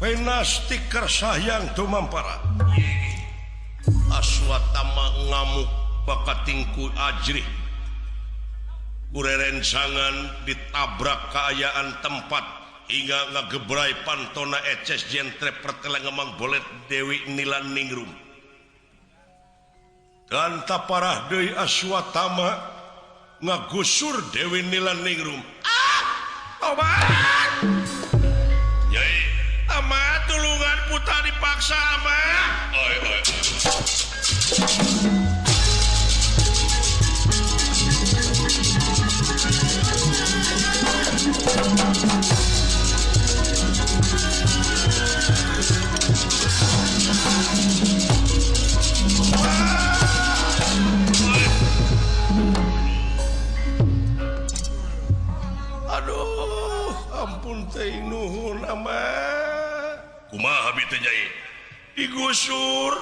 Penasti Kersahyang tumampara. Aswatama ngamuk bakatingku ajrih. Kurerencangan ditabrak keayaan tempat hingga ngagebrai pantona eces jentre perteleng emang bolet Dewi Nilan Ningrum. Dan taparah deui Aswatama ngagusur Dewi Nilan Ningrum. Ah! Tobat! Nyai, ama tulungan putra dipaksa ama. Oi oi. Aduh, ampun teh nuhun ama. Kumaha bi teh Nyai? Digusur.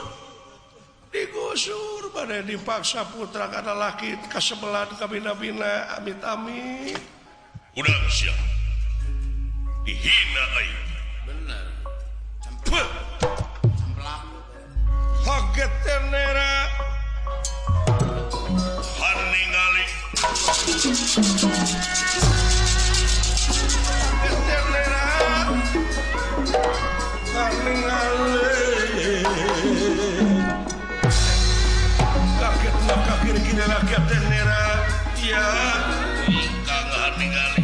Digusur bade dipaksa putra kana laki kasebelan kabina-bina amit-amit. Udah siap. Dihina aing. Bener. Kaget tenera. Haningali. Tenera. Haningali. Kaget maka kiri-kiri rakyat tenera. Ya. Ingkang haningali.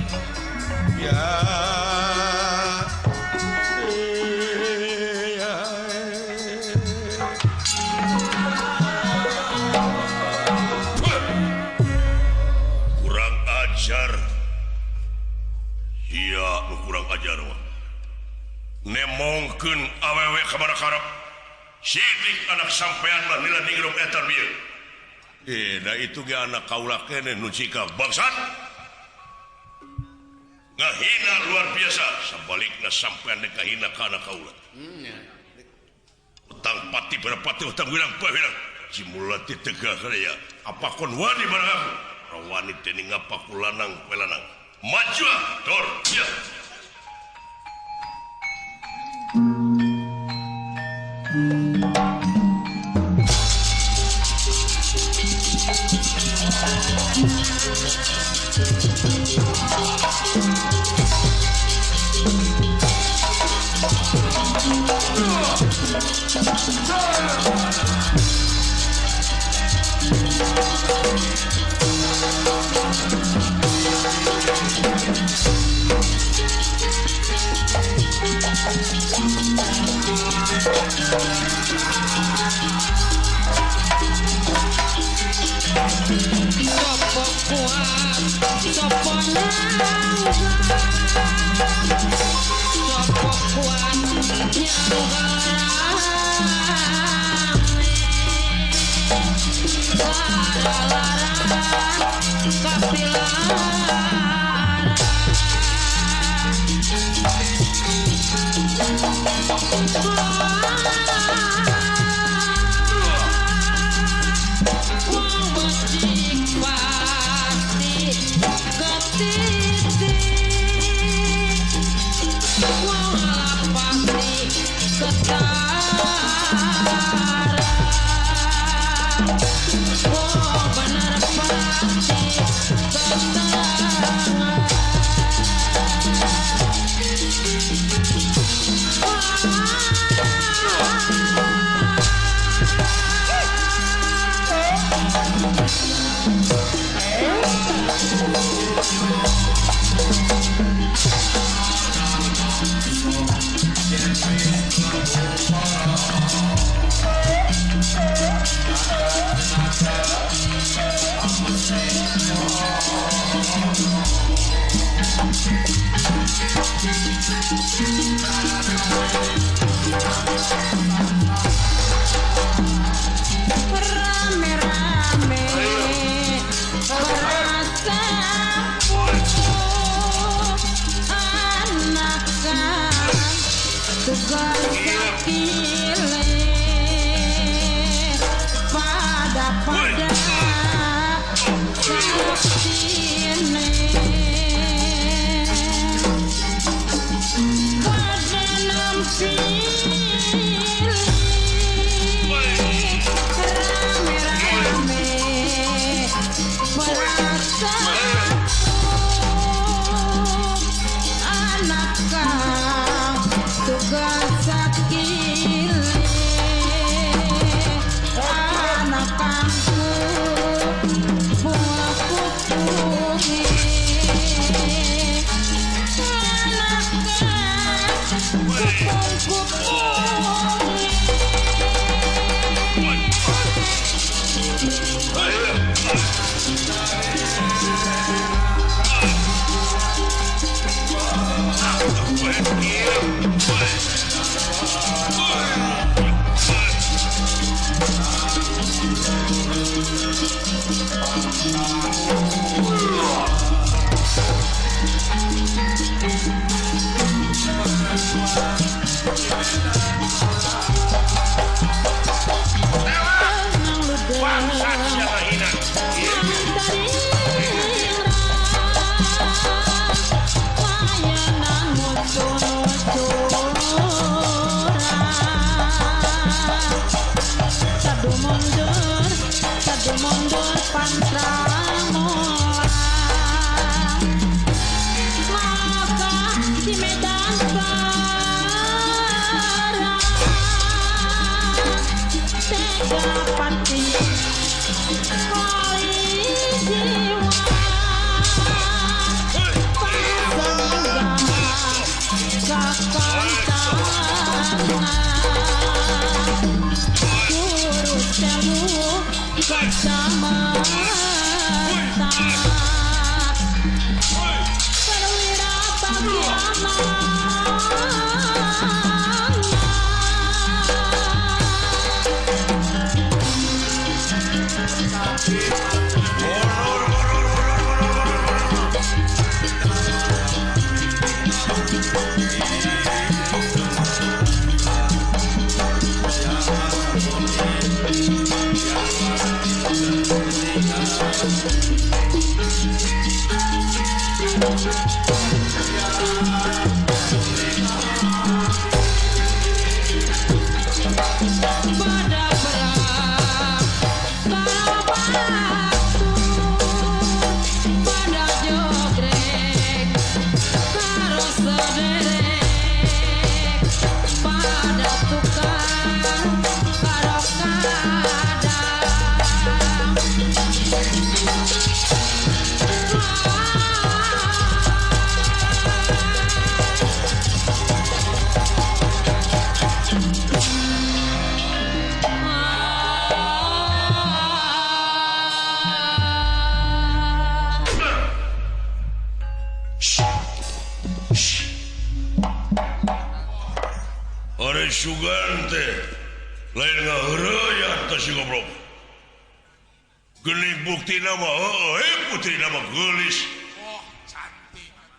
Ya. Kurang ajar. Iya, nu kurang ajar mah. Nemongkeun awewe ka mana karep. Sidik anak sampean mah nila ningrum eta bieu. Da itu ge anak kaula keneh nu cikak bangsat. Ngahina luar biasa, sabalikna sampean dek ngahina ka anak kaula. Utang pati berpati utang wilang pawilang. Jimulati tegah raya. Apa kon wani barang aku? Rawani dening apa kulanang pelanang. Maju dor ya. Sopo kuat, sopo nangga, sopo kuat nyanggarane, lara-lara kapilara. Wong becik pasti ketitik, wong ala pasti ketara, wong bener pasti ketara. Rame-rame rasa pucuk anakan tugas sakile pada-pada saktine pada.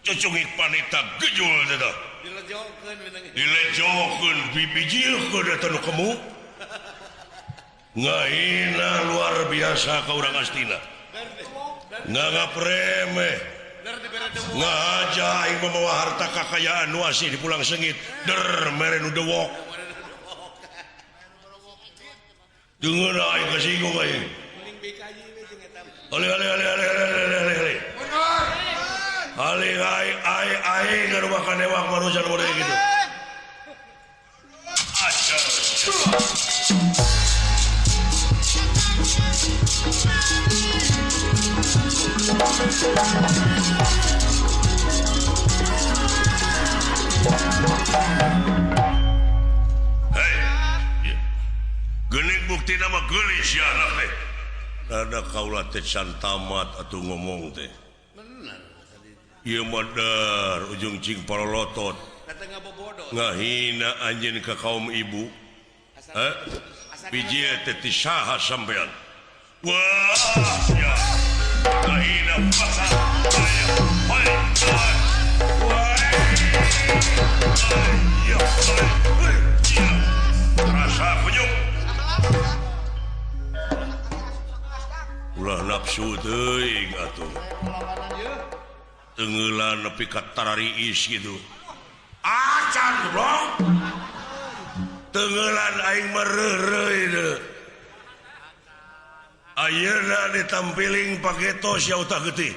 Cucungik panita gejul teh dilejokeun bibijilkeun eta nu kemu ngahina luar biasa ka urang Astina nganggap remeh ngahaja aing mamawa harta kakayaan nu asih di pulang sengit der mere nu dewok deungeun aing kasinggung aing ale ale ale ale ale ale ale ale ai ai ai ngarubah kanewak manusia model gitu. Ajar. Hei. Geuning bukti nama geulis ya anak teh. Rada kaula teh can tamat atuh ngomong teh. Ieu madar ujung cing parolotot ngahina anjeun ka kaum ibu. Biji teh ti saha sampean? Wah ya ngahina pasal hai hai ya rasa kunyuk ulah nafsu teuing atuh tenggelan nepi ka tarariis gitu. Acan goblok. Tenggelan aing mereureuy deui. Ayeuna ditampiling paketos ya utah getih.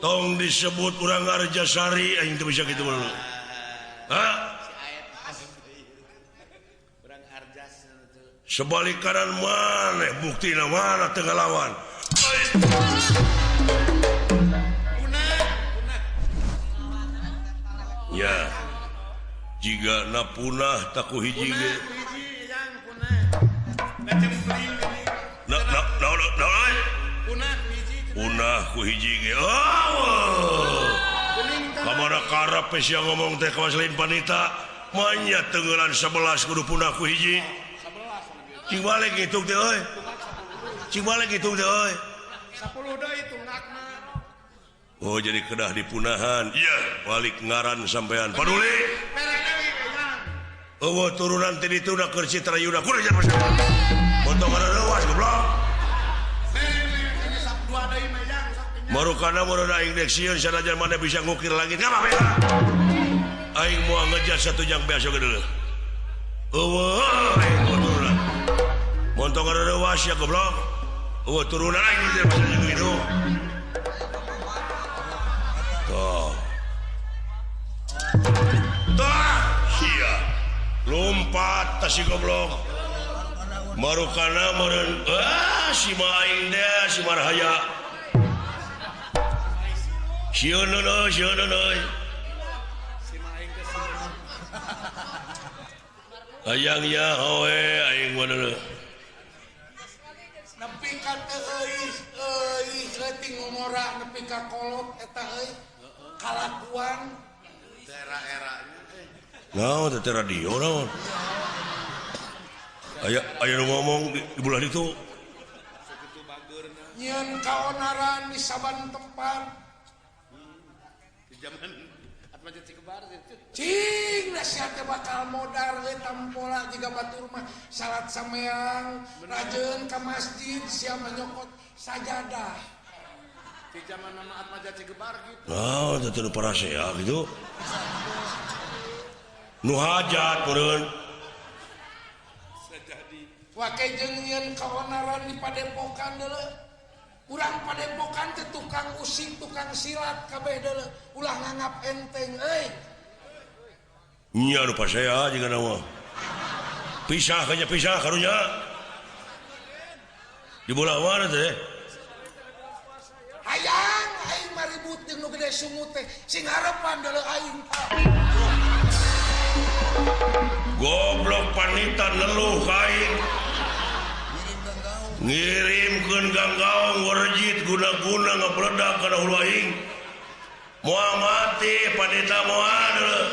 Tong disebut urang Arjasari aing teu bisa kitu mah. Hah? Sebalik kanan maneh buktina mana teu ngalawan. Ya. Jika na punah taku hiji ge. Punah ku hiji ge. Oh. Kamana karep sia ngomong teh kawas lain panita. Manya tenggelan 11 kudu punah ku hiji. Cing balik ngitung teh euy. Cing balik ngitung teh euy. 10 deui tunggakna. Oh jadi kedah dipunahan. Iya, balik ngaran sampean. Paduli. Eueuh turunan ti ditu na keur Citra Yuna. Kudu jangan pasal. Montong reuwas goblok. Marukana mun aing dek sieun sanajan maneh bisa ngukir langit. Ngapa beda? Aing moal ngejar satu jang beas oge deuleuh. Eueuh aing moal turunan. Montong reuwas ya goblok. Eueuh turunan aing teh pasal gitu. Tuh. Tah sia. Lompat tas si goblok. Marukana meureun ah si ma aing teh si marhaya. Sieun euy, sieun euy. Hayang ya hoe aing mah deuleuh. Nepi ka teu euy, euy leutik ngomora nepi ka kolot eta euy. Kalakuan era-eranya teh. Naon teh radio naon? Aya aya nu ngomong di bulan itu. Sakitu bageurna. Nyieun kaonaran di saban tempat. Di zaman Atmaja Cikebar itu. Cing nasihat teh bakal modar we tampola jiga batur mah salat sameang, rajeun ka masjid sia nyokot sajadah. Di zaman Mama Atmaja Cigebar gitu. Nah, teh nu parasea gitu. Nu hajat meureun. Sajadi. Wake jeung nyieun kaonaran di padepokan deuleu. Urang padepokan teh tukang usik, tukang silat kabeh deuleu. Ulah nganggap enteng euy. Nya nu pasea jiga mah. Pisah kanya pisah karunya. Di bola mana teh? Hayang aing maribut jeung nu gede sungut teh sing harepan deuleu aing tah. Goblok panita neluh ka aing. Ngirimkeun ganggaong warejit guna-guna ngabledak kana hulu aing. Moal mati panita moal deuleu.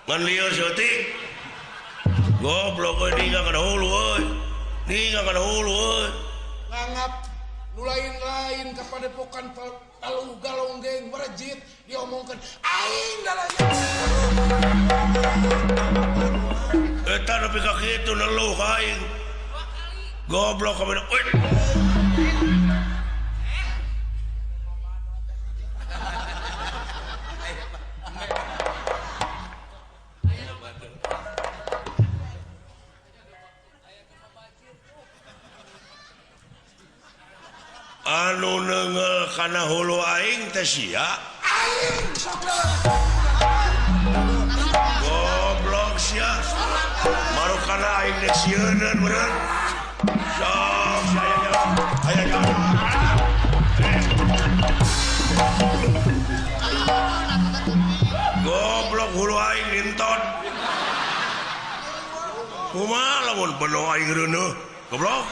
Ngan lieur saeutik. Goblok euy ninggal kana hulu euy. Ninggal kana hulu euy. Nganggap nu lain-lain ka padepokan talu galonggeng warejit diomongkeun aing dalanya. Eta nepi ka kitu neluh ka aing. Goblok kabeh. Euy. Anu neunggeul kana hulu aing teh sia. Aing sok goblok sia. Marukana aing dek sieuneun meureun. Sok sia aya aya. Goblok hulu aing dinton. Kumaha lamun beno aing reuneuh? Goblok.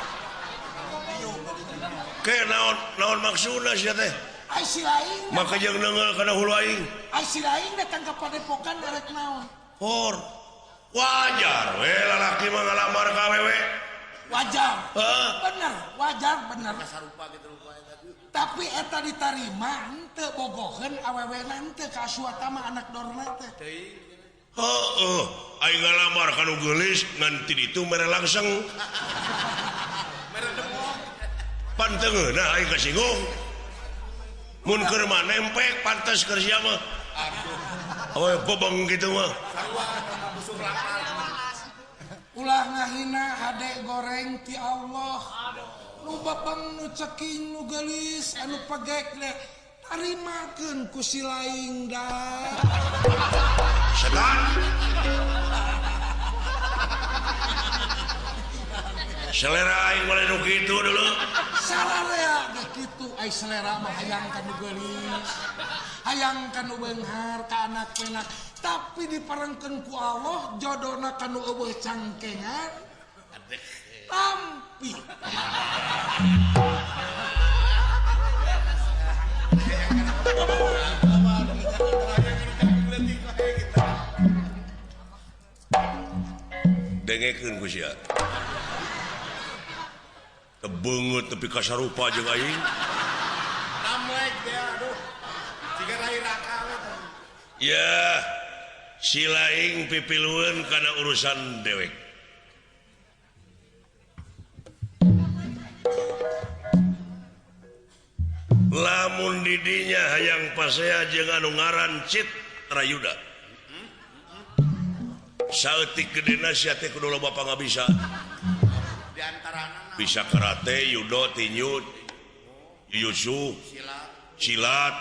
Ke naon naon maksudna sia teh? Ai si lain. Maka jeung neunggeul kana hulu aing. Ai si lain datang ka padepokan arek naon? Hor. Wajar we lalaki mah ngalamar ka awewe. Wajar. Heeh. Bener, wajar bener. Sarupa kitu rupa eta. Tapi eta ditarima henteu bogoheun awewena henteu ka Aswatama anak dorna teh. Teuing. Heeh, aing ngalamar ka nu geulis ngan ti ditu mere langseng. Mere demok. Pan teu ngeunah aing kasinggung. Mun keur mah nempek pantes keur sia mah. Aduh. Awe bobong kitu mah. Sarua musuh lapar. Ulah ngahina hade goreng ti Allah. Nu bapang nu ceking nu geulis anu pegek deh tarimakeun ku si laing dah. Setan. Selera aing boleh nu kitu dulu. Sararea ge kitu ai selera mah hayang ka nu geulis. Hayang ka nu beunghar ka anak penak, tapi diparengkeun ku Allah jodona ka nu eueuh cangkengan. Tampi. Dengekeun ku sia. Tebeungeut tepi ka sarupa jeung aing. Tamlek dia aduh. Jiga rai raka we. Ya, si laing pipilueun kana urusan dewek. Lamun didinya hayang pasea jeung anu ngaran Citrayuda. Saeutik gedena sia teh kudu loba pangabisa. Di antarana bisa karate, judo, tinju, jujutsu, silat,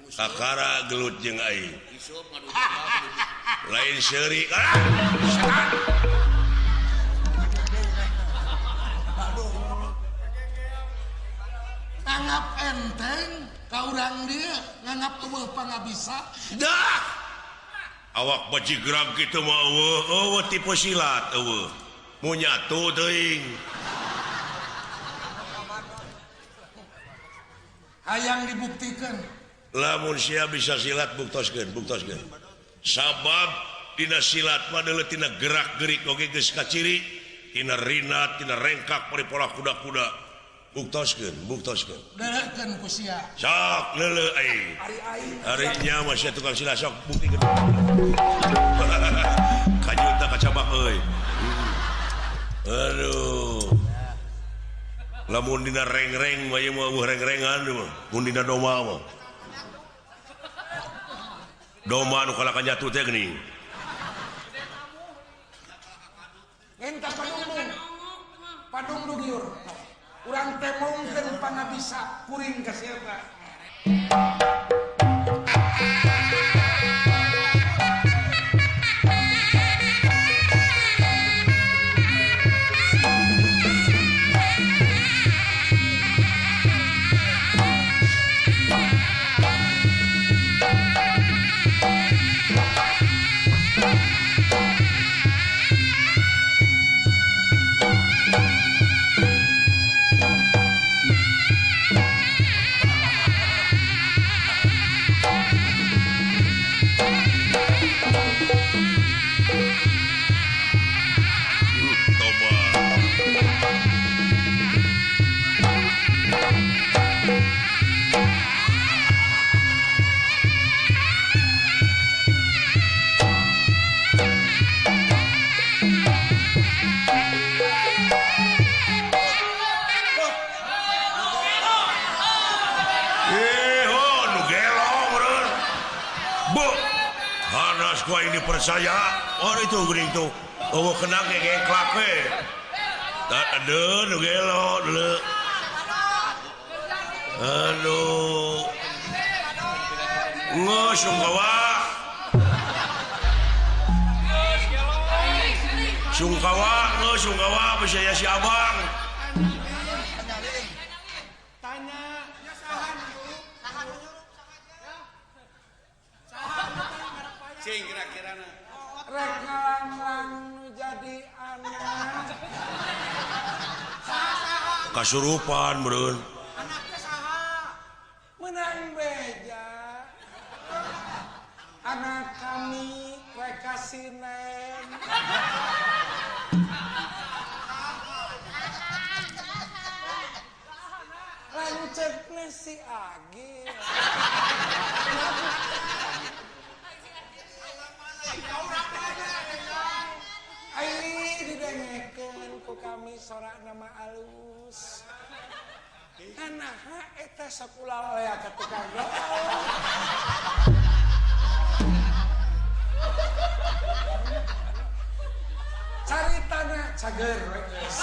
kakara gelut jeung aing. Lain seuri. Ah! Nganggap enteng ka urang dieu, nganggap eueuh pangabisa. Dah. Awak bajigrag kitu mah eueuh, eueuh tipe silat eueuh. Mu nyatu teuing. Hayang dibuktikan. Lamun sia bisa silat buktoskeun, buktoskeun. Sabab dina silat mah deuleu tina gerak-gerik oge geus kaciri, tina rinat, tina rengkak paripola kuda-kuda. Buktoskeun, buktoskeun. Deuleukeun ku sia. Sok leuleuh aing. Ari aing. Ari nya mah sia tukang silat sok buktikeun. Kajuta kacabak euy. Aduh. Lamun dina reng-reng mah ieu mah eueuh reng-rengan mah. Mun dina doma mah. Doma nu kalahkan jatuh teh geuning. Entah padung. Padung nu giur. Urang temongkeun pangabisa kuring ka siapa. Ini percaya oh itu geuning tuh oh kena gegeklak we tak aduh nu gelo deuleu aduh geus sungkawa sungkawa geus sungkawa bisa ya si abang tanya ya saha sing kira-kirana rek ngalanglang nu jadi anak kasurupan meureun anaknya saha menang beja anak kami rek kasinen lanceukna si Agil. Ai didengekeun ku kami sorak nama alus. Naha eta sakulalea ka tukang doa. Cager we geus.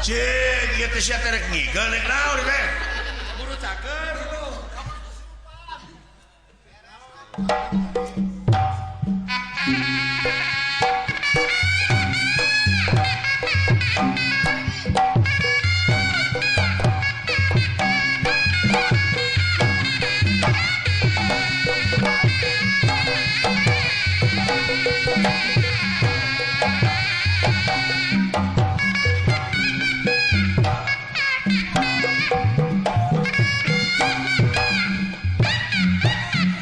Cek ieu teh sia teh rek ngigel rek naon teh? Buru cager itu.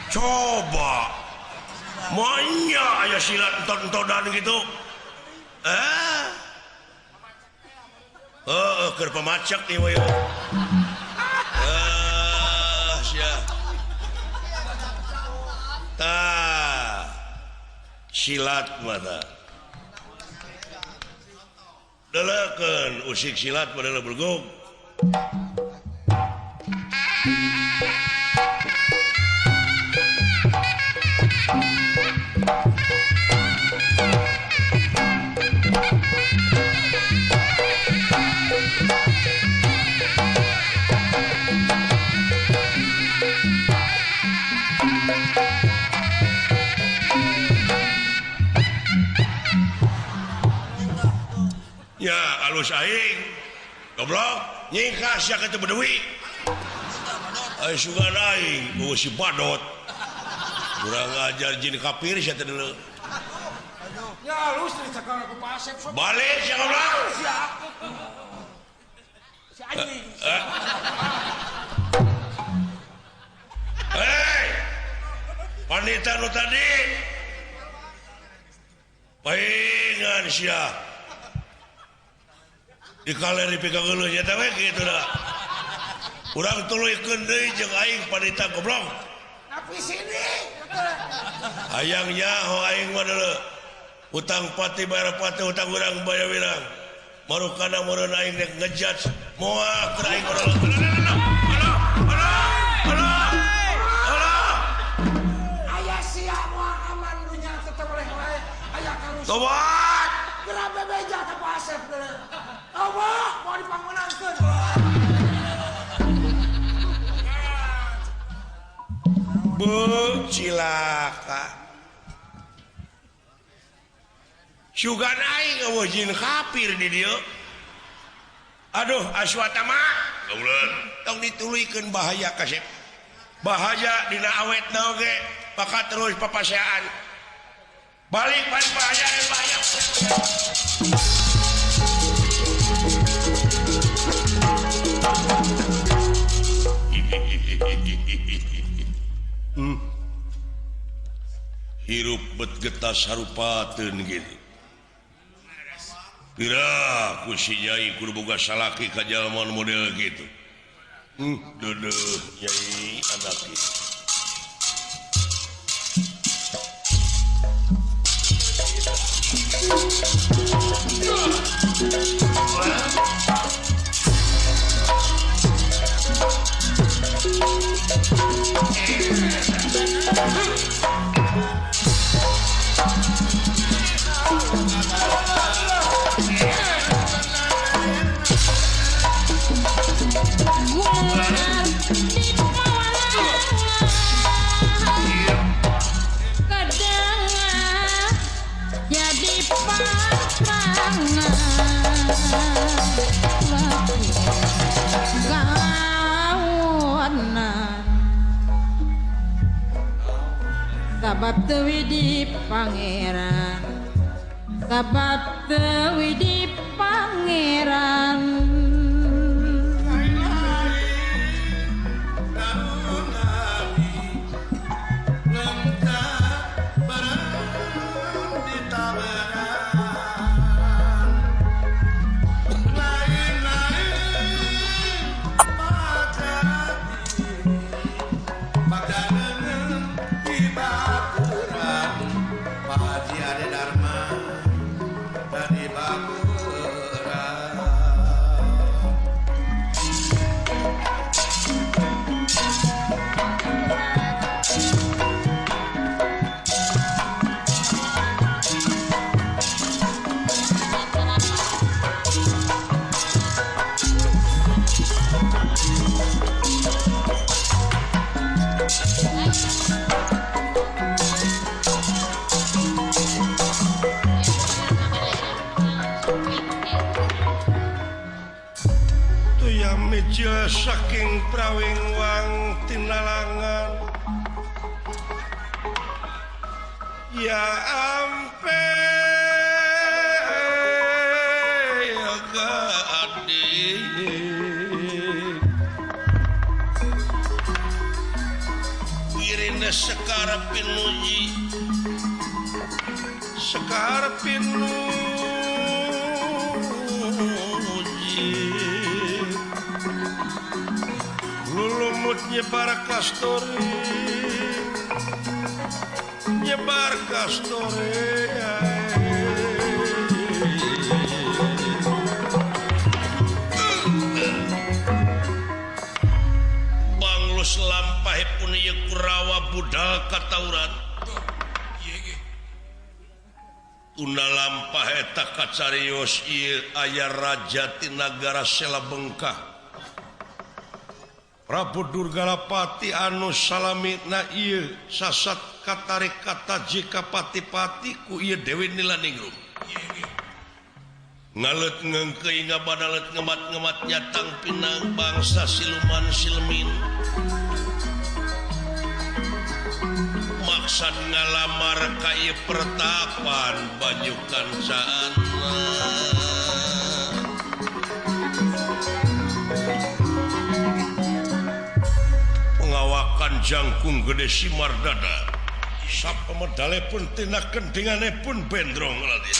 Coba maunya aya silat entot-entodan gitu. Keur pamacek ieu mah. Sia. Tah. Silat mah tah. Deleukeun usik silat padahal bergog. Ya alus aing goblok nyingkah sia ka teu bedewi. Ai sugan aing eueuh si badot. Kurang ajar jin kafir sia teh deuleu. Ya alus dicekal ku Pak Asep sok. Balik sia goblok. Si anjing. Hei. Panita nu tadi. Paingan sia. Di kaleri pikageuleuh nya teh we kitu da. Urang tuluykeun deui jeung aing panita goblok. Tapi sini. Hayang nyaho aing mah deuleu. Utang pati bayar pati, utang urang bayar wirang. Marukana meureun aing rek ngejudge moal keur aing goblok. Aya sia moal aman dunya tetep oleh wae. Aya karus. Tobat. Geura bebeja ka Pak Asep deuleu. Allah mau dipangunangkeun. Bu cilaka. Sugan aing eueuh jin kafir di dieu. Aduh Aswatama. Kauleun. Tong dituluykeun bahaya kasep. Bahaya dina awetna oge maka terus papaseaan. Balik balik bahaya bahaya. Hirup bet getas harupateun gitu. Pira ku si Nyai kudu boga salaki ka jalma model gitu. Deudeuh Nyai anak ieu. Sabab teu di pangeran, sabab teu di pangeran. Haji Ade Dharma dari Bakuran. Saking prawingwang tinalangan ya ampe gading irine sekar pinuji sekar pinuji lulumut nyebar kasturi nyebar kasturi Banglus lampahipun ieu Kurawa budal katauran tunda lampah eta kacarios ieu aya raja ti nagara Sela Bengkah Prabu Durgalapati anu salamina ieu sasat katarik kata jika pati-pati ku ieu Dewi Nilaningrum ngalet ngeungkeuy ngabadalet ngemat-ngemat nyatang pinang bangsa siluman silmin maksad ngalamar ka ieu pertapan banyu kancaana pengawakan jangkung gede simar dada sapemedale pun tina kendingane pun bendrong lagi.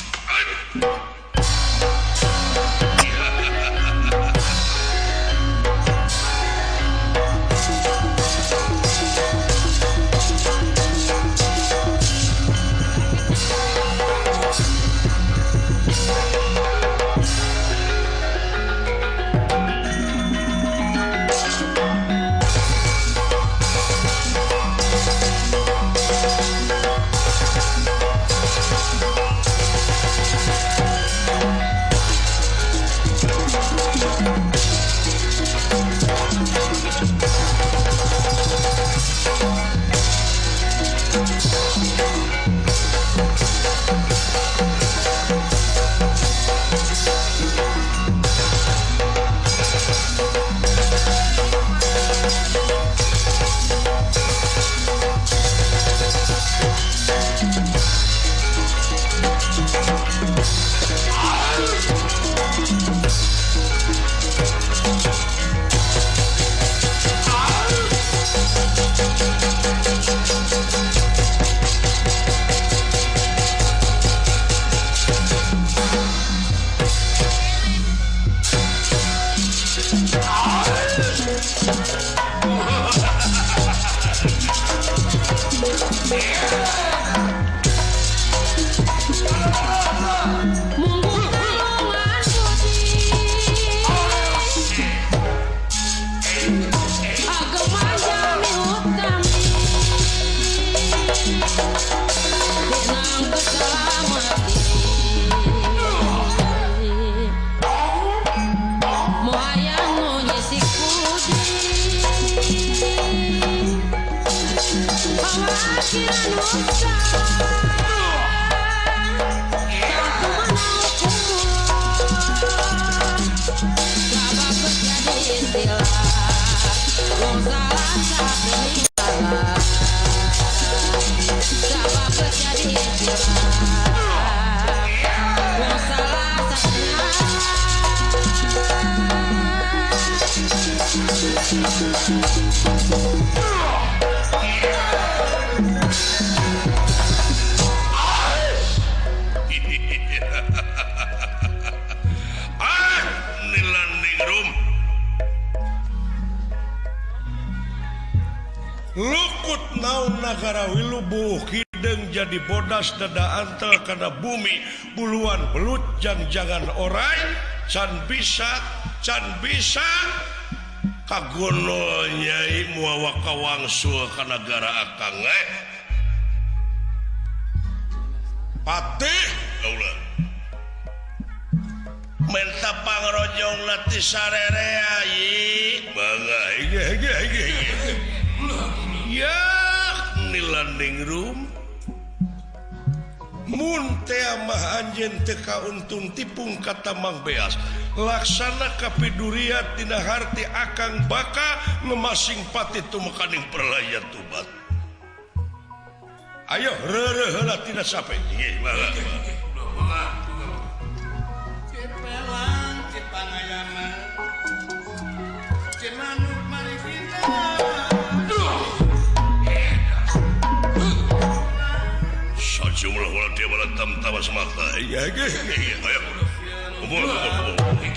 Lukut naon nagara wilubuh hideng jadi bodas dada antel kana bumi buluan belut jang-jangan orai can bisa kagono nyai muawa kawangsul ka nagara akang patih kaula menta pangrojong lati sarerea yi bangga ge ge ya nilanding room mun teh mah anjeun teu kauntung tipung ka Tamang Beas Laksana kapiduriat dina harti akang baka ngemasing pati tumekaning perlaya tubat. Ayo reureuh heula tina sape. Nggih, mangga. Cipelang cipangayaman. Cimanuk mari kita. Sajumlah ulah dia malah tam-tamas mata. Iya, iya, ayo. Kumpul, kumpul, kumpul.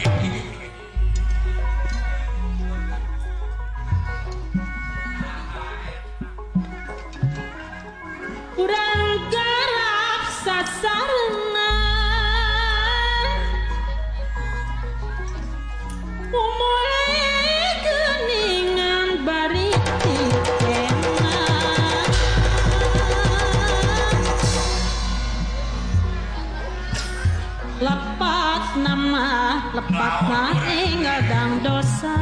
Urang garap sasarengan umure geuningan bari tikenan lepat nama lepat na inggadang dosa.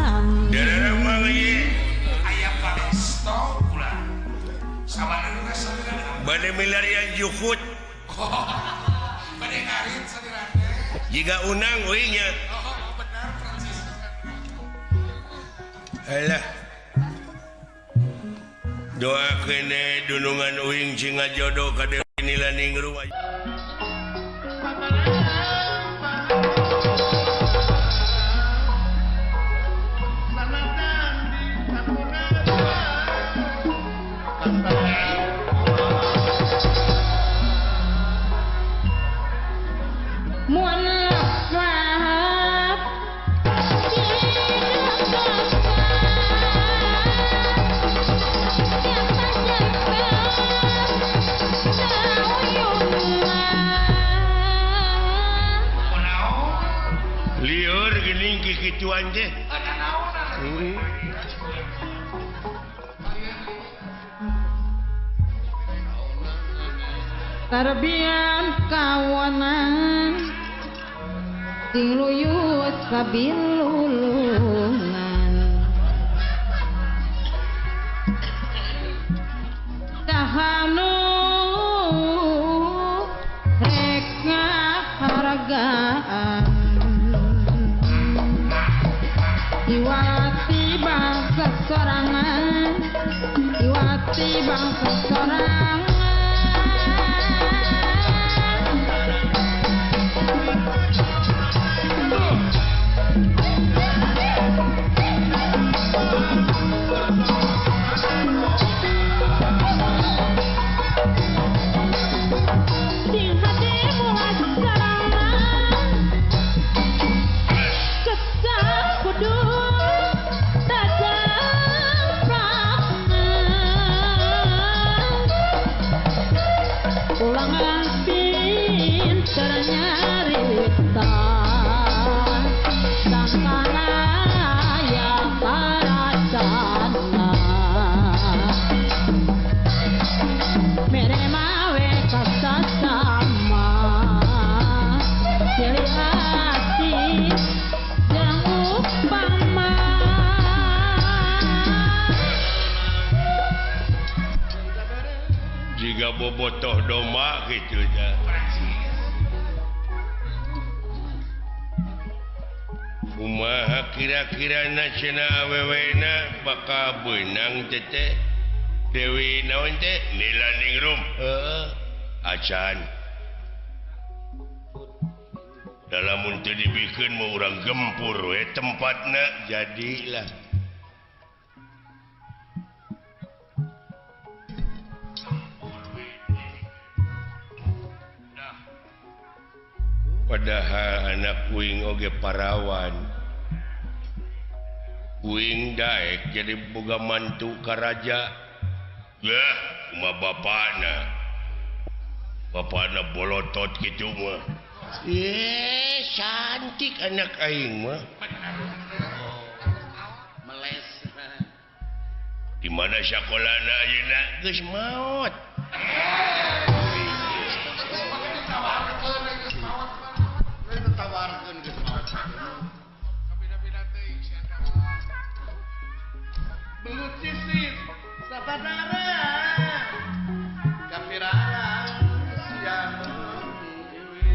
Aya pangesto ulah sabanana salirana bade milarian jukut. Bade ngarit salirana jiga unang euy nya. Oh, benar Francis. Alah doakeun dunungan uing cing ngajodoh ka Dewi Nilaningrum. Liur geuning kikituan teh. Tarbian kawanan sing luyut sabilulungan tahanu rek ngahargaan iwati bangsa sorangan iwati bangsa sorangan. Jika bobotoh domba gitu ya. Kumaha kira-kira cenah awewena bakal beunang teh Dewi naon teh Nilaningrum. Heeh. Acan. Dalam teu dibikeun mah urang gempur we tempatna jadilah. Padahal anak uing oge parawan. Uing daek jadi boga mantu ka raja. Lah, kumaha bapana? Bapana bolotot kitu mah. Cantik anak aing mah. Meles. Di mana sakolana ayeuna geus maot. Belut sisit sabadara kapirara siang dewe.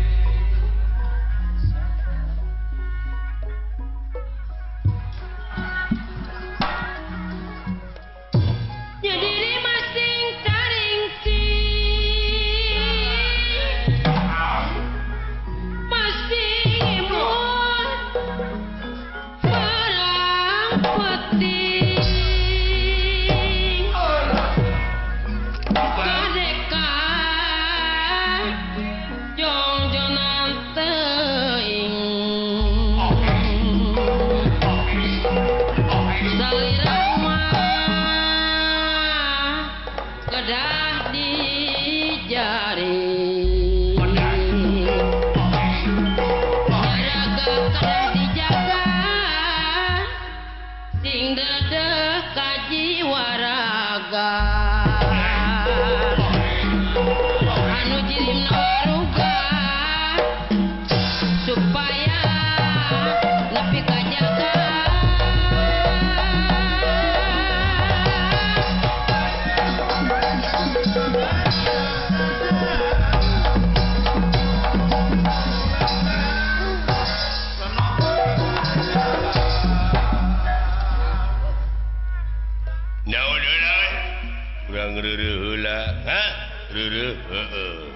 Reureun heeh.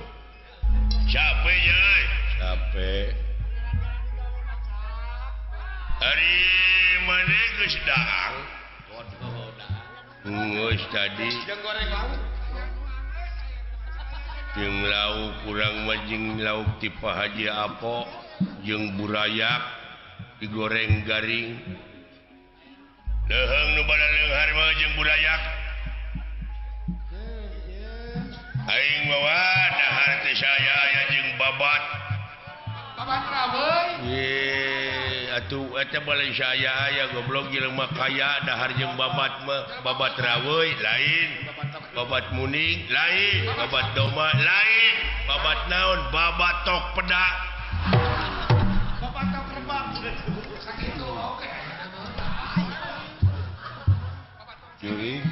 Capek nya euy. Capek. Ari maneh geus daang? Geus tadi. Jeung goreng lauk. Jeung lauk urang mah jeung lauk ti Pak Haji Apo jeung burayak digoreng garing. Leuheung nu bada leunghar mah jeung burayak. Aing mawa dahar teh saya aya jeung babat. Babat raweuy. Ye, atuh eta balik saya aya goblok jelema kaya dahar jeung babat mah, babat raweuy lain, babat muning lain, babat doma lain, babat naon, babat tok pedak. Babat tok rebak sakitu oke. Jadi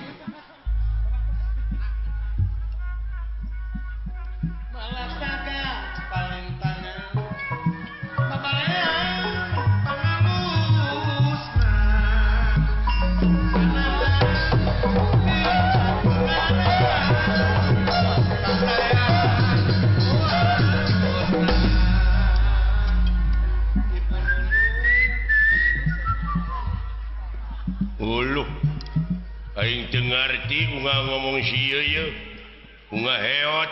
Malasaga paling tangan babalean pangalusna Uluh aing teu ngarti unga ngomong sieu ye unga heot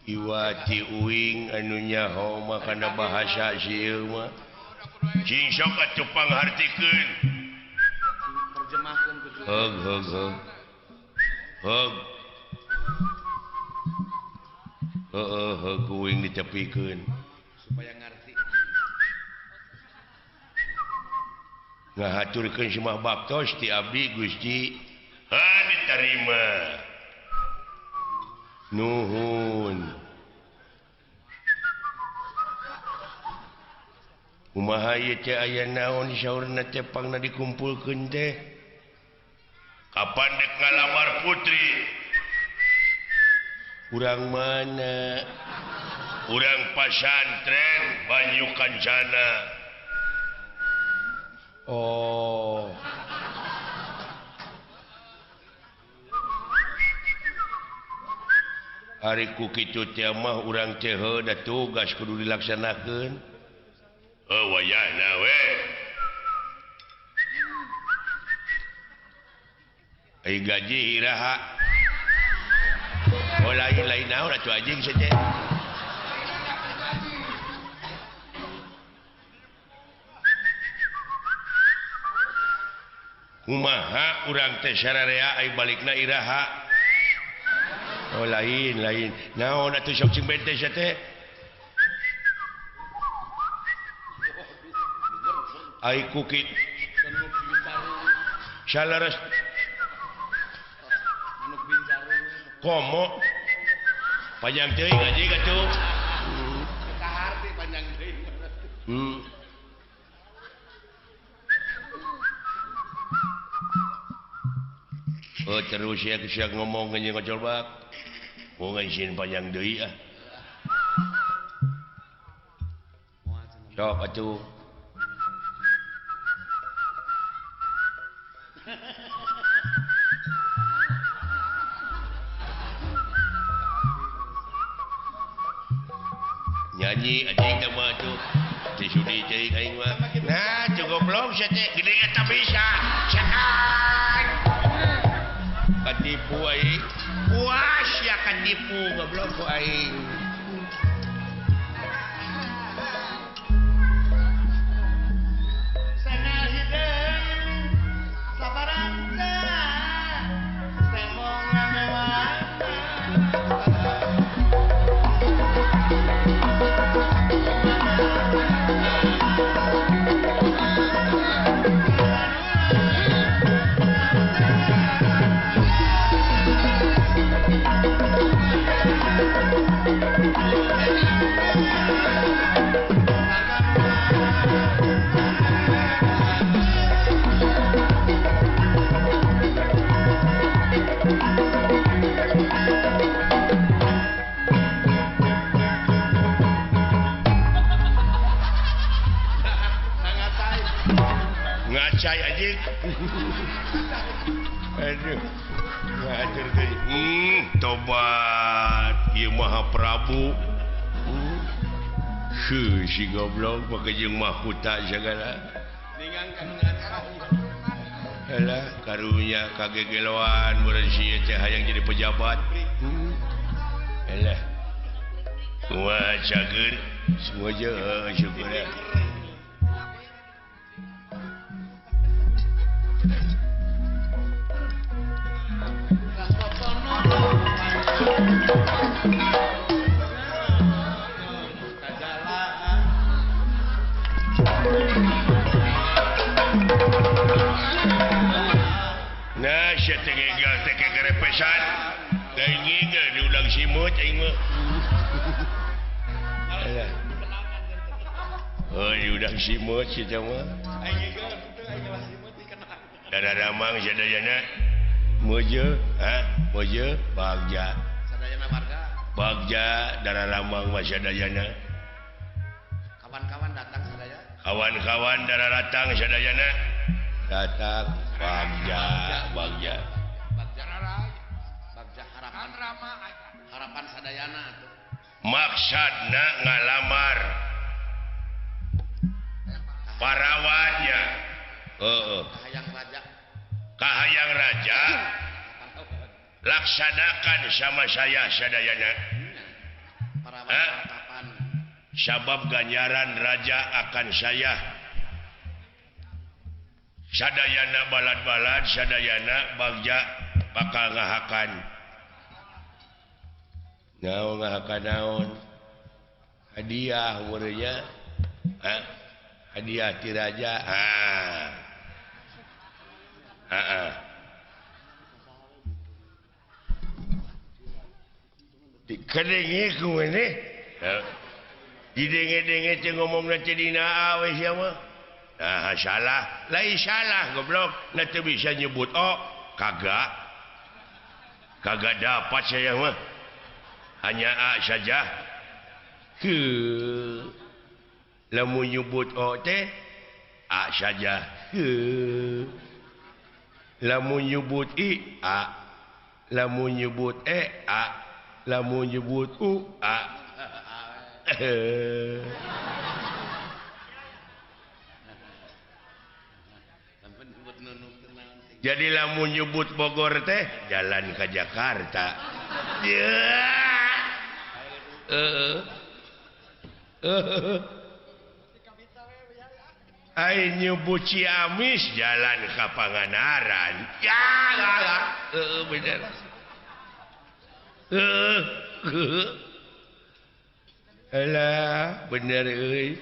Iwati uing anu nyaho mah kana bahasa sieu mah cing sok atuh panghartikeun terjemahkeun ku heug heug heug heug heeh heug uing ditepikeun supaya ngarti ngahaturkeun semah baktos ti abdi Gusti ha diterima nuhun kumaha ieu teh aya naon saurna teh pangna dikumpulkeun teh kapan dek ngalamar putri urang mana urang pasantren Banyu Kancana oh Ari ku kitu teh mah urang teh heuh da tugas kudu dilaksanakeun. Heuh wayahna we. Ai gaji iraha. Oh lain-lain naon atuh anjing sia teh. Kumaha urang teh sararea ai balikna iraha. Oh lain lain naon atuh sok cing bente sia teh ai kukit salares komo panjang teuing anjing atuh kaharti panjang teuing oh terus ya sia ngomong anjing ngocolbak mau ngaisin panjang deui ah. Sok atuh. Nyanyi anjing teh mah atuh. Teu sudi teuing aing mah. Nah, cukup goblok sia teh gede eta bisa. Setan. Katipu aing. Puas ya katipu goblok ku aing. Sangal hideung sabarangsa temong ngamewan. Ngacai anjing. Aduh, Tobat ieu Maha Prabu. Heuh si goblok make jeung mahkota sagala. Alah karunya kagegeloan meureun si teh hayang jadi pejabat. Alah. Wah cager semua je syukur. Nah, sia teh gegal teh kegerepesan. Da ngigel diundang simut aing mah. Alah. Oh, diundang simut si teh mah. Aing ngigel kitu aing lah simut dikenang. Daramang sadayana mojo, ha? Mojo bagja. Sadayana warga. Bagja dararamang mah sadayana. Kawan-kawan datang sadaya. Kawan-kawan dararatang sadayana. Datang bagja, bagja. Bagja bagja harapan harapan sadayana atuh. Maksudna ngalamar parawannya. Heeh. Kahayang raja. Kahayang raja. Laksanakan sama saya sadayana. Parawan. Sabab ganjaran raja akan saya. Sadayana balad-balad, sadayana bagja bakal ngahakan. Naon ngahakan naon? Hadiah meureunnya. Hah? Hadiah ti raja. Ah. Heeh. Dikedengi ku maneh. Didenge-denge teh ngomongna teh dina we sia mah. Nah, salah, lain salah goblok, na teu bisa nyebut oh, kagak. Kagak dapat saya mah. Hanya a saja. Heuh. Lamun nyebut o teh a saja. Heuh. Lamun nyebut i a. Lamun nyebut e a. Lamun nyebut u a. Jadi lamun nyebut Bogor teh jalan ke Jakarta. Ai nyebut Ciamis jalan ke Pangandaran. Ya lah, bener. Alah, bener euy.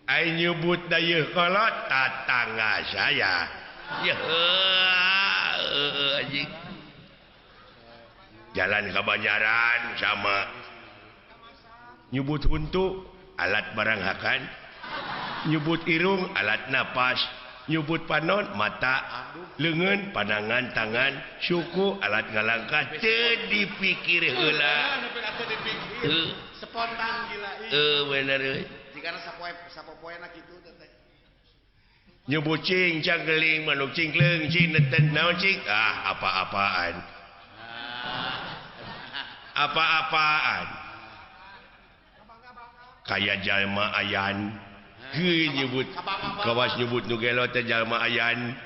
Ai nyebut dayeuh kolot tatangga saya. Ya, anjing. Jalan ke Banjaran sama nyebut huntu alat barang hakan, nyebut irung alat napas, nyebut panon mata, leungeun pandangan tangan, suku alat ngalangkah teu dipikir heula. Spontan gila. Bener euy. Jigana sapopoena kitu teh. Nyebut cing cangkeling manuk cingkleung cing neten naon cing ah apa-apaan. Apa-apaan. Kaya jalma ayan. Heuh nyebut kawas nyebut nu gelo teh jalma ayan.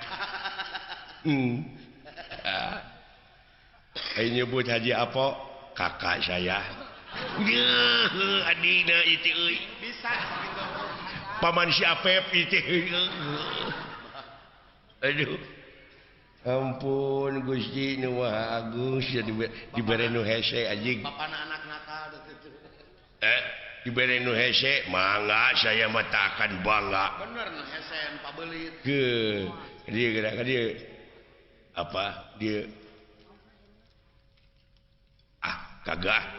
Ai nyebut Haji Apo kakak saya. Yeuh adina itu euy. Bisa gitu. Paman si Apep itu. Aduh. Ampun Gusti nu Maha Agung dibere nu hese anjing. Bapana anak nakal gitu. Dibere nu hese mangga saya mah tak akan bangga. Bener nu hese nu pabelit. Heuh, dia gerak ka dieu. Apa dia? Ah, kagak.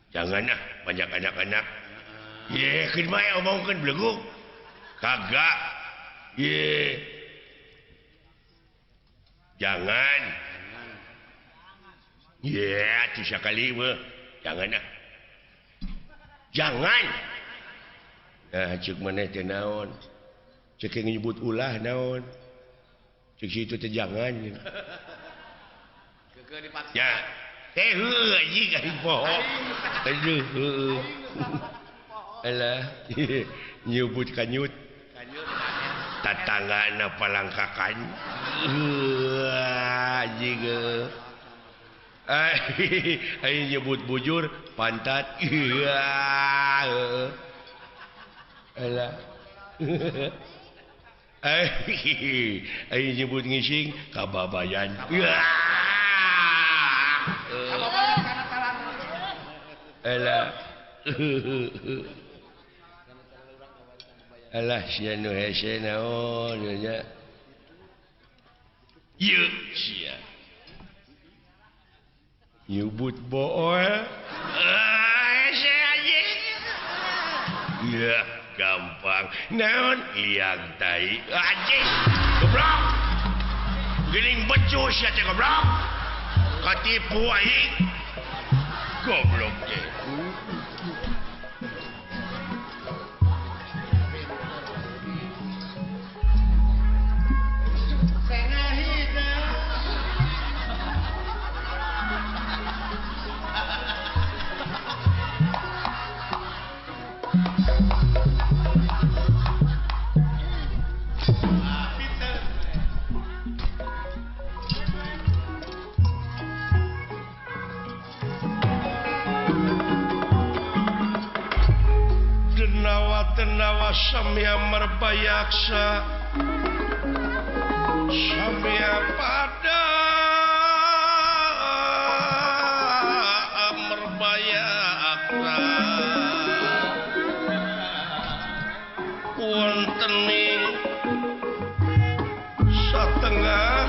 Jangan ah, banyak anak-anak. Ye, keun bae omongkeun beleguk. Kagak. Ye. Jangan. Ye, atuh sakali mah. Jangan ah. Jangan. Nah, ceuk maneh teh naon? Ceuk nyebut ulah naon? Ceuk situ teh jangan. Ya teh heueuh anjing aing poho. Aduh heueuh. Alah nyebut kanyut. Tatanggana palangkakan. Anjing aing nyebut bujur pantat. Alah. Aing nyebut ngising kababayan. Alah. Alah sia nu hese naon nya. Ieu sia. Nyebut bool. Hese anjing. Ya gampang. Naon liang tai. Anjing. Goblok. Geuning becus sia teh goblok. Katipu aing. Goblok teh. Denawa samya merbayaksa samya pada merbayaksa wonten ing satengah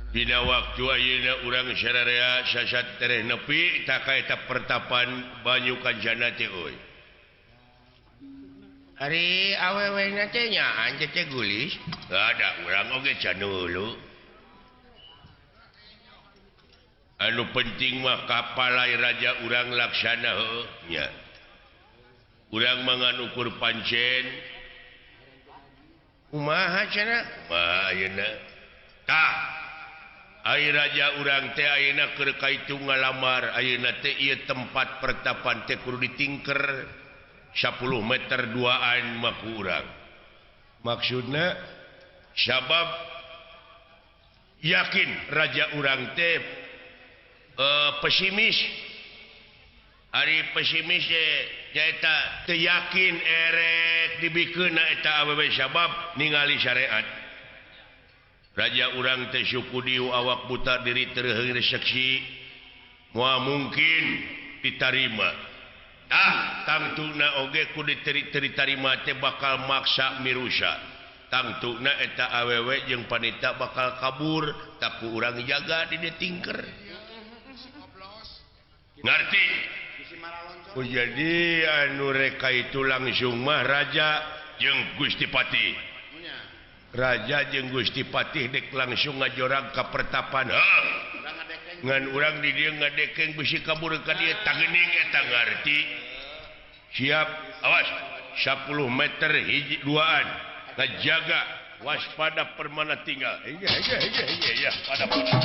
Dina waktu ayeuna urang sararea sasat tereh nepi ta ka eta pertapan banyu kancana teh euy. Ari awewena teh nya anjeun teh gulis. Ada urang oge can dulu. Anu penting mah kapalai raja urang laksana heuh nya. Urang mangan ukur pancen. Kumaha cenah? Kumaha ayeuna? Tah Ai raja urang teh ayeuna keur kaitu ngalamar ayeuna teh ieu tempat pertapan teh kudu ditingker 10 meter duaan mah ku urang. Maksudna sabab yakin raja urang teh pesimis. Ari pesimis teh nyaeta teu yakin erek dibikeunna eta awewe sabab ningali syariat. Raja urang teh suku diu awak buta diri terheung reseksi moal mungkin ditarima. Ah tangtuna oge ku diterima teh bakal maksa mirusa. Tangtuna eta awewe jeung panita bakal kabur tak ku urang jaga di dieu tingker. Ngarti? Oh, jadi anu reka itu langsung mah raja jeung Gusti Patih. Raja jeung Gusti Patih dek langsung ngajorag ka pertapan. Heuh. Ngan urang di dieu ngadekeng bisi kabur ka dieu tageuning eta ngarti. Siap, awas 10 meter hiji duaan ngajaga waspada permana tinggal. Iya iya iya iya ya pada pada.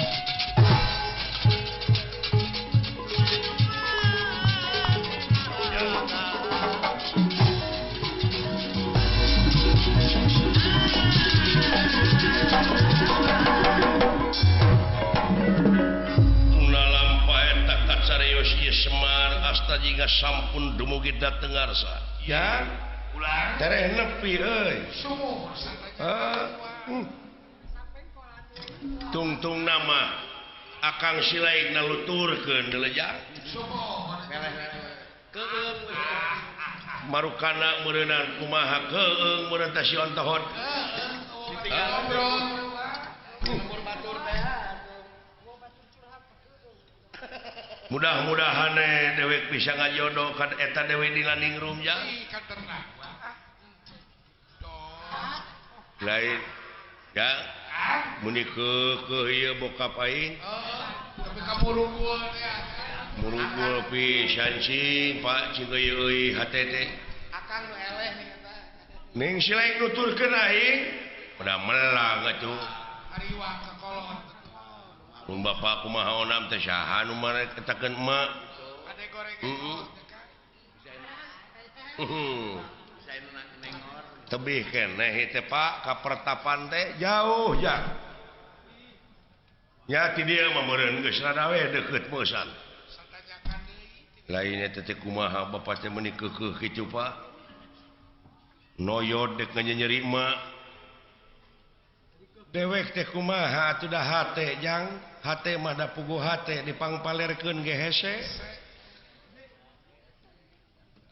Semar asta jingga sampun dumugi dateng ngarsa. Ya, ulah tereh nepi euy. Tungtung nama Akang Silaik naluturkeun dilejang. Marukana meureunang kumaha keung meureun teh si ontohot. Mudah-mudahan dewek bisa ngajodoh kan eta Dewi Nilaningrum ya. Lain ya muni keukeuh ieu bokap aing. Tapi ka murugul ya. Murugul pisan cing Pak cing euy hate teh. Akang nu eleh nih eta. Ning si lain nuturkeun aing pada melang atuh. Ariwang ka kolot. Mun bapak kumaha onam teh saha nu marek etakeun emak. Ade goreng. Heeh. Tebih keneh teh Pak ka pertapan teh jauh ya. Nya ti dieu mah meureun geus rada we deukeut meusan. Lainnya teh kumaha bapak teh meuni keukeuh kitu Pak. Noyod dek nganyeri emak. Dewek teh kumaha atuh da hate jang, hate mah da puguh hate dipangpalerkeun ge hese.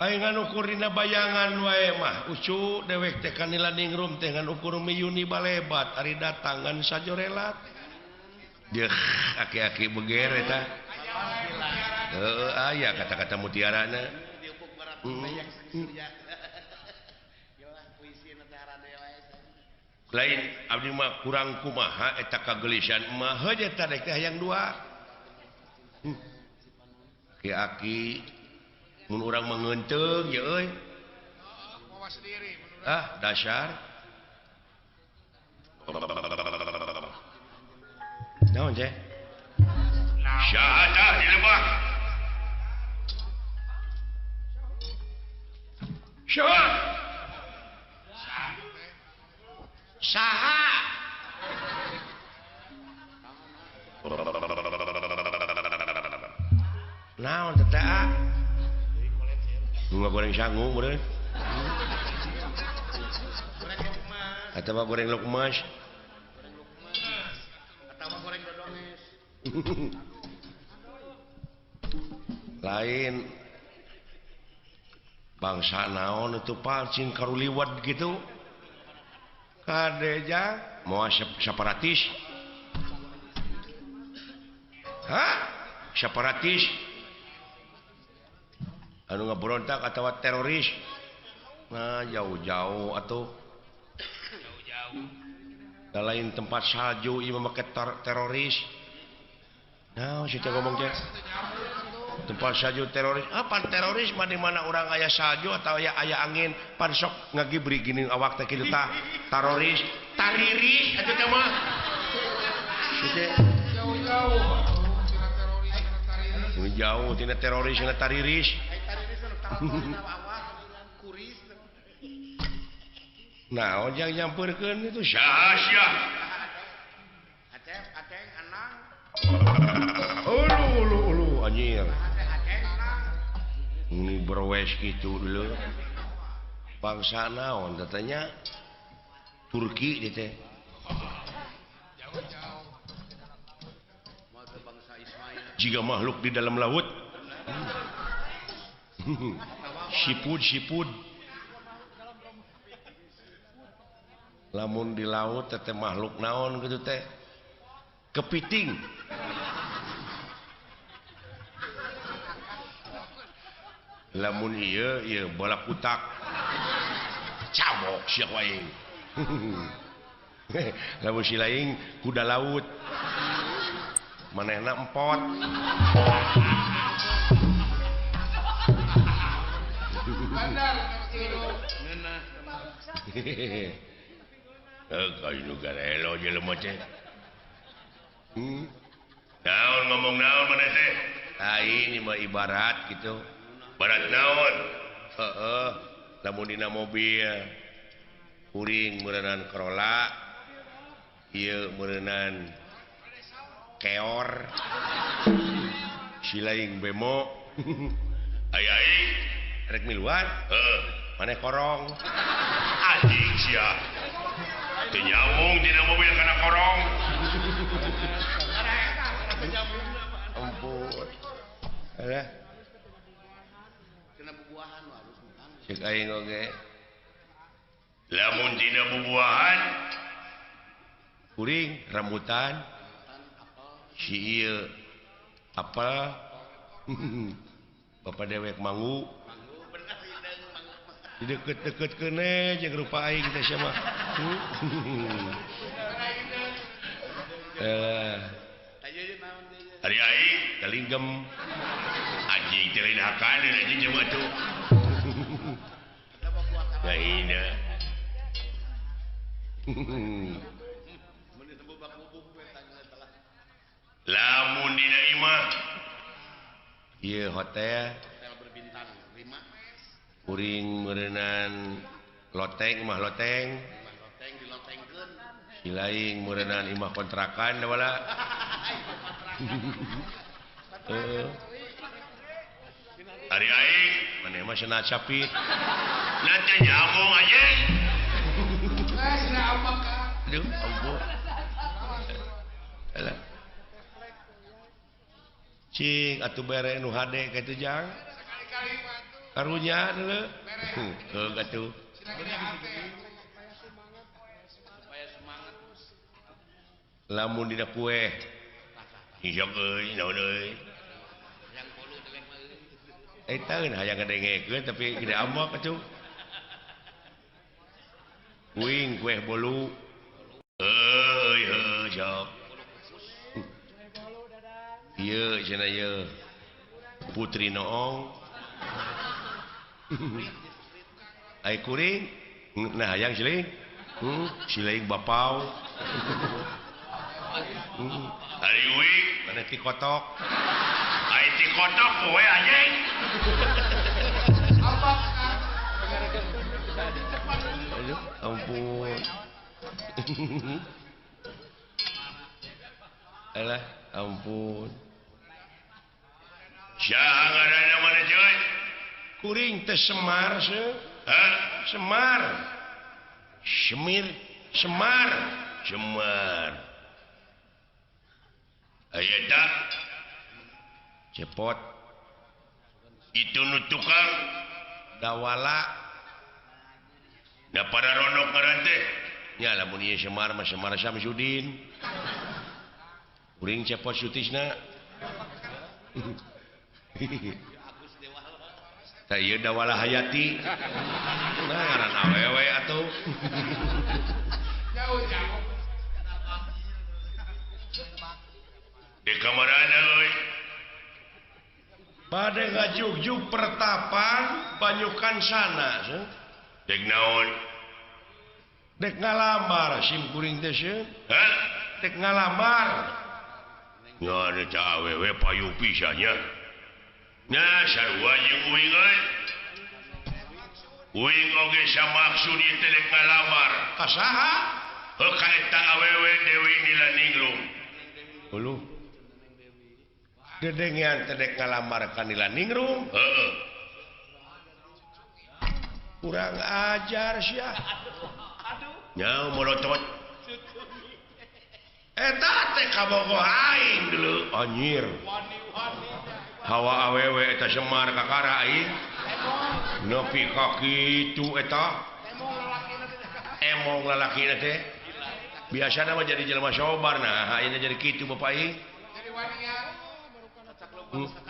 Aing ngan ukur dina bayangan wae mah ucu dewek teh ka Nilaningrum teh ngan ukur miyuni balebat ari datang ngan sajorelat. Deuh aki-aki beger eta. Heeh aya kata-kata mutiarana. Lain abdi mah kurang kumaha eta kagelisan mah heuh eta dek teh hayang dua. Aki-aki mun urang mengenteung ye euy. Ah, dasar. Naon teh? Syahadah di lebah. Syahadah. Saha. Naon teh ah? Bunga goreng sangu meureun. Atawa goreng lukmas. Atawa goreng dodonges. Lain bangsa naon itu Pak cing karuliwat gitu. Kadeja moal separatis. Hah? Separatis. Anu ngaberontak atawa teroris. Nah, jauh-jauh atuh. Jauh-jauh. Da lain tempat salju ieu mah make teroris. Nah, si teh ngomong teh. Tempat salju teroris. Ah, pan teroris mah di mana urang aya salju atau aya angin, pan sok ngagibri geuning awak teh kitu tah. Teroris, tariris atuh teh mah. Si teh jauh-jauh tina teroris tina tariris. Jauh tina teroris tina tariris. Nah, ojang nyamperkeun itu sia-sia. Aceng, aceng, anang. Ulu, ulu, ulu, anjir. Ini berwes gitu dulu. Bangsa naon katanya Turki gitu teh. Jauh-jauh. Jika makhluk di dalam laut. Sipud, sipud. Lamun di laut teh makhluk naon gitu teh kepiting. Lamun ieu ieu bola kutak cabok sia aing. Lamun si lain kuda laut manehna empot. Bandar kayu garelo jelema teh. Naon ngomong naon maneh teh? Ah ini mah ibarat gitu. Barat naon? Heeh, lamun dina mobil kuring meureunan Corolla, ieu meureunan keor. Si lain bemo. Aya aing rek miluan? Heeh, maneh korong. Anjing sia. Teu nyambung dina mobil kana korong. Ampun. Alah. Kena bubuahan harus makan. Cek aing oge. Lamun dina bubuahan kuring rambutan si ieu Apa Bapak dewek manggu di deket-deket kene jeung rupa aing teh sia mah. Ari aing kalinggem anjing teh lain hakaneun anjing jeung atuh. Ngahina. Lamun dina imah ieu hotel hotel berbintang 5 kuring meureunnan loteng imah loteng loteng dilotengkeun silaing meureunnan imah kontrakan da wala. Heeh. Ari aing maneh mah cenah capit. Nanti nyambung anjing. Aduh, ampun. Alah. Cing atuh bere nu hade kitu jang. Karunya deuleu. Heuh atuh. Lamun dina kue. Hijau euy, naon euy. Eta eun hayang ngadengekeun tapi gede ambek atuh. Kuing kue bolu. Euy heuh sok. Ieu cenah ieu. Putri Noong. Ai kuring nah hayang siling. Siling bapau. Ari uing mana ti kotok. Ai ti kotok kowe anjing. Aduh, ampun. Alah, ampun. Saha ngaranna mana coy? Kuring teh Semar seuh. Hah? Semar. Semir, Semar, Semar. Aya tak? Cepot. Itu nu tukang dawala. Da para ronok ngaran teh. Nya lamun ieu Semar mah Semar Samsudin. Kuring Cepot Sutisna. Tah ieu Dawala Hayati. Nah ngaran awewe atuh. Jauh-jauh. Di kamarana euy. Bade ngajugjug pertapan banyukan sana. Dek naon? Dek ngalamar sim kuring teh sieun. Hah? Dek ngalamar. Ngan eta awewe payu pisan nya. Nah sarua jeung uing euy. Uing oge samaksud ieu teh dek ngalamar. Ka saha? Heuh ka eta awewe Dewi Nilaningrum. Uluh. Dedengean teh dek ngalamar ka Nilaningrum. Heeh. Kurang ajar sia. Nyau molotot. Eta teh kabogoh aing dulu anjir. Hawa awewe eta Semar kakara aing. Nepi ka kitu eta. Emong lalakina teh. Biasana mah jadi jelema sobar nah ayeuna jadi kitu bapak aing.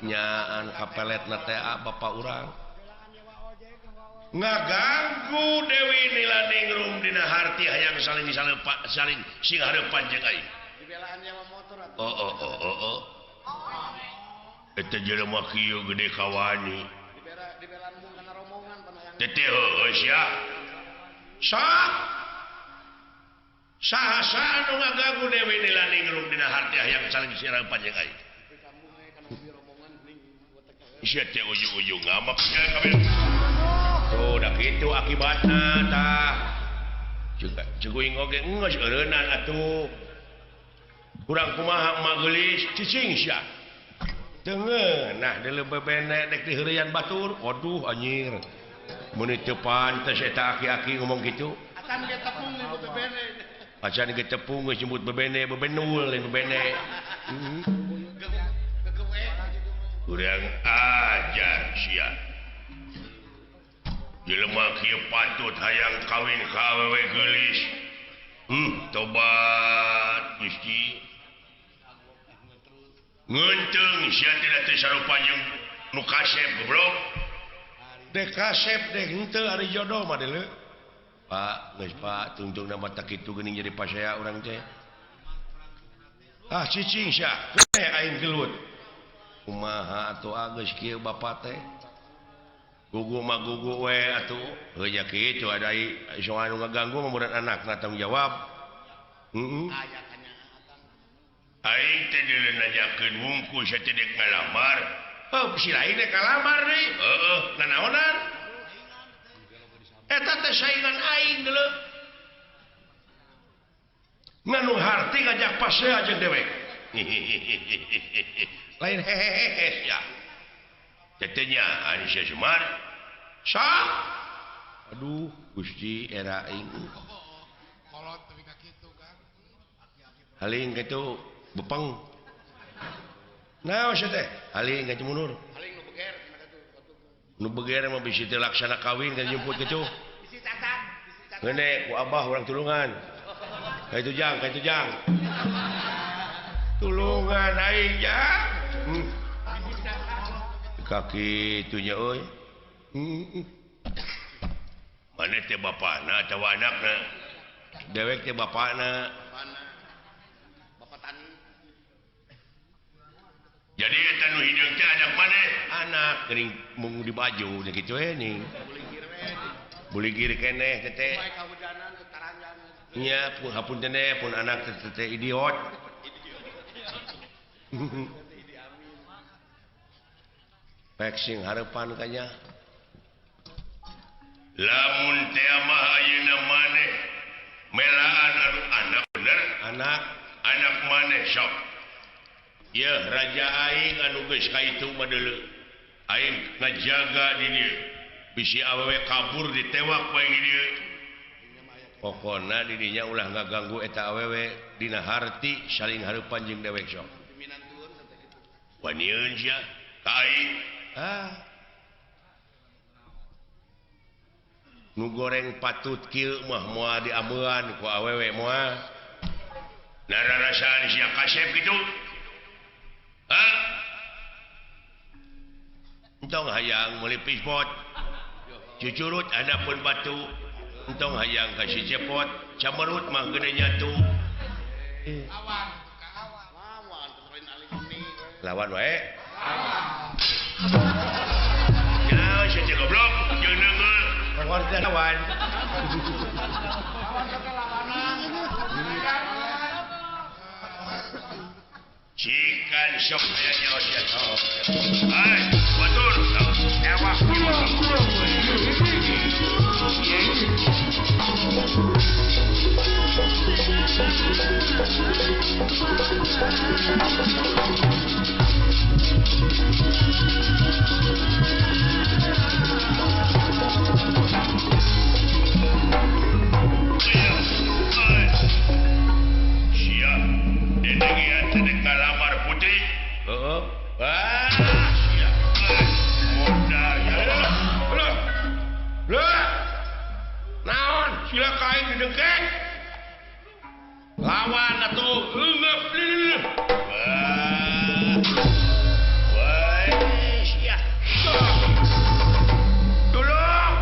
Nyaan kapeletna teh bapak urang. Ngaganggu Dewi Nilaningrum dina harti hayang saling saling sing hareupan jeung aing. Dibelaan nyawa motor atuh. Oh oh oh oh oh. Eta jelema kieu gede kawani. Dibelaan mung kana rombongan pan hayang. Teh heueuh sia. Sok. Saha-saha nu ngaganggu Dewi Nilaningrum dina harti hayang saling sing hareupan jeung aing. Sia teh ujung-ujung ngamak sia kabeh. Tuh, dah kitu akibatna tah. Ceguing oge geus eureunnan atuh. Kurang kumaha mah geulis cicing sia. Teu ngeunah deuleu bebene dek diheureuyan batur. Waduh anjir. Mun teu pantes eta aki-aki ngomong kitu. Acan ge tepung nyebut bebene. Acan ge tepung geus nyebut bebene, bebenul lain bebene. Kurang ajar sia. Jelema kieu patut hayang kawin ka awewe geulis. Tobat Gusti. Ngeunteung sia teh sarupa jeung nu kasep goblok. Dek kasep dek henteu ari jodoh mah deuleu. Pak, geus Pak, tungtungna mah tak kitu geuning jadi pasea urang teh. Ah cicing sia, teh aing gelut. Kumaha atuh geus kieu bapa teh? Gugu mah gugu we atuh. Heuh nya kitu ada soal nu ngaganggu mah meureun anakna tanggung jawab. Heeh. Aing teh deuleu nanyakeun wungkul sia teh dek ngalamar. Heuh si lain dek ngalamar deui. Heueuh, nanaonan? Eta teh saingan aing deuleu. Nganu harti ngajak pasea jeung dewek. Lain hehehe ya. Tetenya ari sia Semar. Sah. Aduh, Gusti era aing. Kolot tapi ka kitu kan. Haling kitu bepeng. Naon sia teh? Haling ka mundur. Haling nu beger nu beger mah bisi teu laksana kawin kan jemput kitu. Bisi cacat, bisi cacat. Ngeune ku abah urang tulungan. Ka itu jang, ka itu jang. Tulungan aing ya. Kaki itunya euy. Mana teh bapana atawa anakna? Dewek teh bapana. Bapak tani. Jadi eta nu hideung teh anak maneh? Anak geuning mung di baju nya kitu we ning. Buligir keneh teh teh. Nya pun hapunten pun anak teh teh idiot. Pek sing harepan kanya. Lamun teh mah ayeuna maneh melaan anu anak bener, anak anak maneh sok. Yeuh raja aing anu geus ka itu mah deuleu. Aing ngajaga di dieu. Bisi awewe kabur ditewak bae di dieu. Pokona di dinya ulah ngaganggu eta awewe dina harti saling hareupan jeung dewek sok. Wanieun sia ka aing. Ah. Nu goreng patut kieu mah moal diameuan ku awewe moal. Nararasaan sia kasep kitu. Hah? Entong hayang meuli pispot. Cucurut handapun batu. Entong hayang ka si cepot, camerut mah gede nyatu. Lawan, lawan, lawan wae. Ya, sia goblok, jeung neungeul. Lawan teh lawan. Lawan teh lawanan. Cikan sok aya nyawa sia sok. Hai, batur. Ewah. Siap, dedengian teh kalamar putri. Heeh. Ah, siap. Modal ya. Loh. Loh. Naon sila ka aing didengkeng? Lawan atuh eungeup leuh. Wah. Wah, sia. Tolong.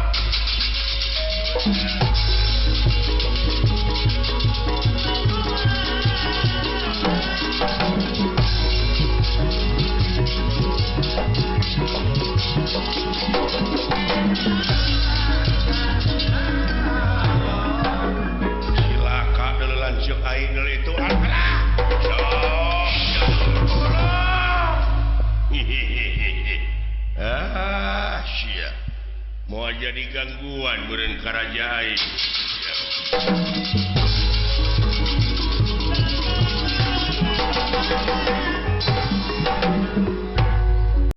Cilaka deuleu lanceuk aing deuleu itu. Alah. Ah, sia. Moal jadi gangguan meureun ka raja aing.